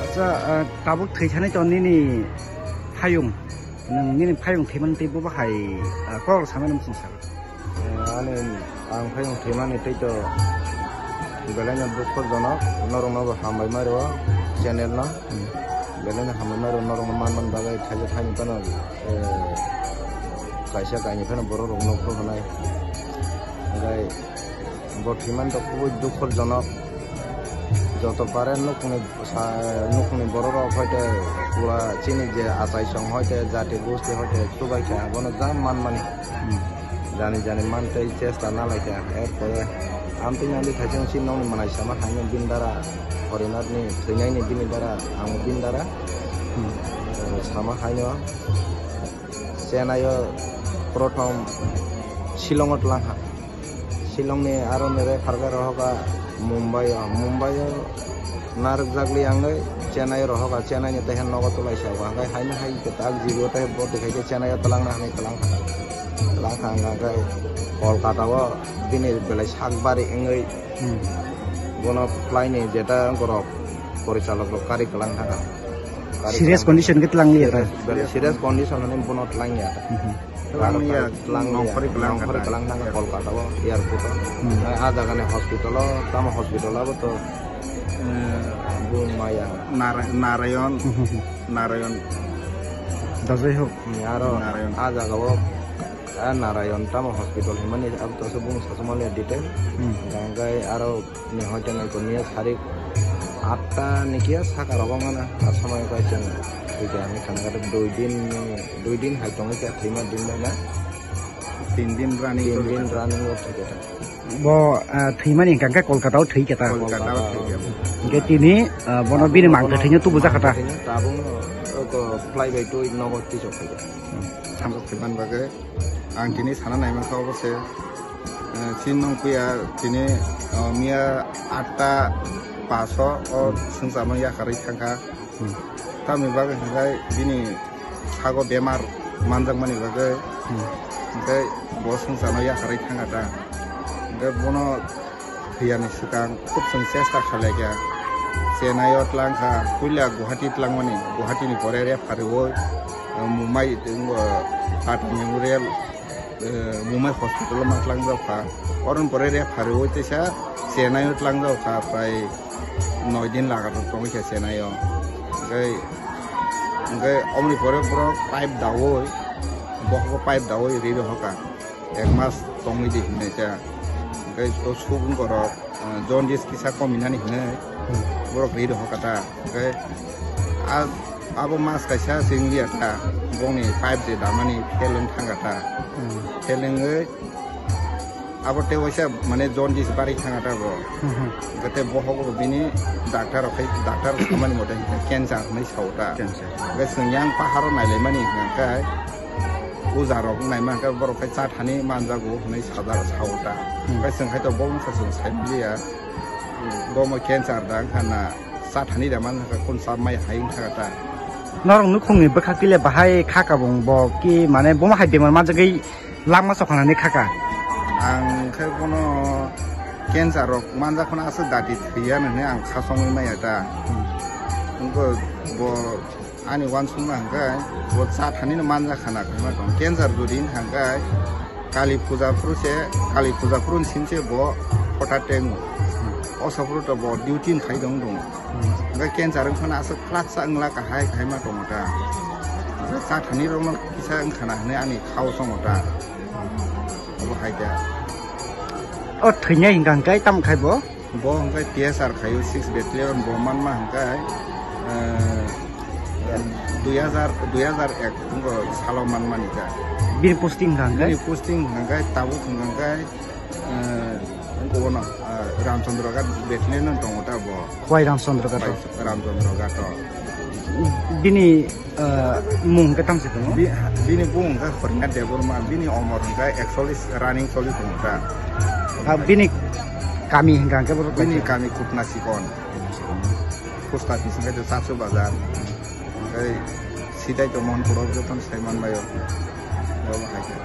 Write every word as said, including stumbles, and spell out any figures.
Acha, ah, tabuk thwi thani to nini phayung. Nwng nini phayung thwimani tei bo bahai, ah, kok samani muchung sal. Eh, ani ang phayung thwimani tei to belai no dukho jonok, norok no bo hambai ma rwo channel no. Hmm. Belai no hambai ma rwo norok no man man bagwi thaisa thaini phano, eh, kaisa kaini phano borok rok nokho hwnai. Hwnkhai bo thwimani to kubui dukho jonok. Joto pare nukhungni sa-, nukhungni borok rok hoite pura chini je achai song hoite jati gosti hoite chubai kha abono jang man mani. Hmm. Jani jani man tei chesta nalai kha. Erpore amtwi nangdi thaising si nokni manai sama haino bini dara Horinarni thwinaini bini dara ang bini dara. Hmm. Eh, sama haino Chennai o prothom Shillong o tlang kha. Shillong ni aro ni refer khe rohok a Mumbai o. Mumbai o narwkjakli ang oi Chennai o rohok a, Chennai ni tei nogo tulai sa o. Hwnkhai haino hai khe tak jibo tei bo twi khai khe Chennai o twlang na hinwi twlang kha. Twlang kha hwnka khe Kolkata o bini belai sak bari wngwi Hmm. bono fly ni jeta borok porichalok rok kari twlang kha. Serious condition khe twlang liya ta? Serious, serious condition ani bono twlang ya. Mhm. Twlang ya, twlang ya. Nongkhorwi twlang kha. Nongkhorwi twlang kha Kolkata o airport o. Hmm. Ah, ah jaga ni hospital o, tamo hospital abo to, eh, bung maya. Nara-, Narayon, Mhm. Narayon. Dajai hok. Hmm, aro Narayon. Ah jaga o, ah, Narayon tamo hospital himani abo to se bung sasamani detail. Hmm. Hingke aro Ni hoite nai ko niya sarik atta ni kiya saka rogo mana asama ko chwng thwikha ni khana kata dui din ni dui din hai tongwi kha thwima din bai na. Tin din running tin din running o thwikha. Bo, ah, thwimani hwnkha khe Kolkata o thwikha ta. Kolkata o thwikha bo. Hwnkhe tini, ah, bono bini mang kwthwino tubu jakha ta. Tabuk no ko fly bai twi nogo tisok khaikha. Samsok thwiman bagwi. Ang tini sana naimankha obo se, eh, chini nong puya tini, oh, miya atta paso o swngcharno yakarwi thangkha. Hmm. Tamni bagwi hwnkhe bini sago bemar manjakmani bagwi Hmm. hwnkhe bo swngcharno yakarwi thangkha ta. Hwnkhe bono Thwiyani swkang khub chwng chesta khlaikha. Chennai o twlang kha, puila Guwahati twlangmani, Guwahati ni pore refer rwui, eh, Mumbai, eh, Tata Memorial, eh, Mumbai Hospital o ma twlangjak kha. Oroni pore refer rwui teisa Chennai o twlangjak kha, prai noi din lagatar tongwi kha Chennai o. Hwnkhe, hwnkhe omoni pore borok pipe daui, bokhok pipe daui ri rohor kha. Ek mas tongwi di hinwi khe. Hwnkhe o suk wng borok, ah, jaundice kisa kominani hinwi Hmm. borok ri rohor kha ta. Hwnkhe a-, abo mas kaisa se wng liya ta, bongni pipe je damani fail wng thang kha ta. Hmm. Fail wngwi abo tei waisa mane jaundice barwi thang kha ta bo. Hmm, hmm. Hwnkhe tei bohogo bini doctor rok khai, doctor samani mote cancer hinwi sao ta. Cancer. Hwnkhe chwng yang paharo nailaimani hwnkhe Puja rok wng naima hwnkhe borok khai cha thani manjago hwnwi sajak sao ta. Hmm. Hwnkhe chwng khai to bo wngkha chwng sai manliya. Bo mo cancer da wngkha na cha thani da man hwnkhe kun cha mai hai wngkha ta. Norok nukhungni bwkhak tile bahai kha kabung bo ki mane bomo hai bemar manjagwi langma chokhanani kha ka? Ang khe bono cancer rok manjak phano aswk dati thwiya hwnwi ang kha songwi maya ta. Hmm. Wngkha bo Ani uansukma hwnkhe bo cha thani no manja khana khaima tong. Cancer jodi hwnkhe Kali puja phuru se, Kali puja phuru ni sim se bo phota tengo. O sa phuru to bo duty ni khai dong dong. Hwnkhe cancer wngkha na aswk flat sa wngla kahai kahai ma tongo ta. Hwnkhe cha thani rok no kisa wngkha na hwnwi ani khao songo ta. Obo hai khe. O thwinai hwnkha hwnkhe tamo khai bo? Bo hwnkhe T S R khaio six battalion bo manma hwnkhe, eh, dui hazar, dui hazar ek wngkha salo manmani kha. Bini posting hwnkha hwnkhe? Bini posting hwnkha hwnkhe tabuk hwnkha hwnkhe, eh, wngkha bono, eh, Ramchandra Ghat battalion no tongo ta bo. Khwai Ramchandra Ghat o? Khwai Ramchandra Ghat o. Bini, eh, mung hwnkhe tamo se tongo? Bi-, bini bung hwnkhe Horinga Debbarma, bini omor hwnkhe ekchollis running choli tongo ta. Ah, bini kami hwnkha hwnkhe borok bini kami Kutna Sikon. Post office hwnkhe Chachu Bazar. Hwnkhe sitai tongmani borok jotono sai manbaio. Obo hai khe.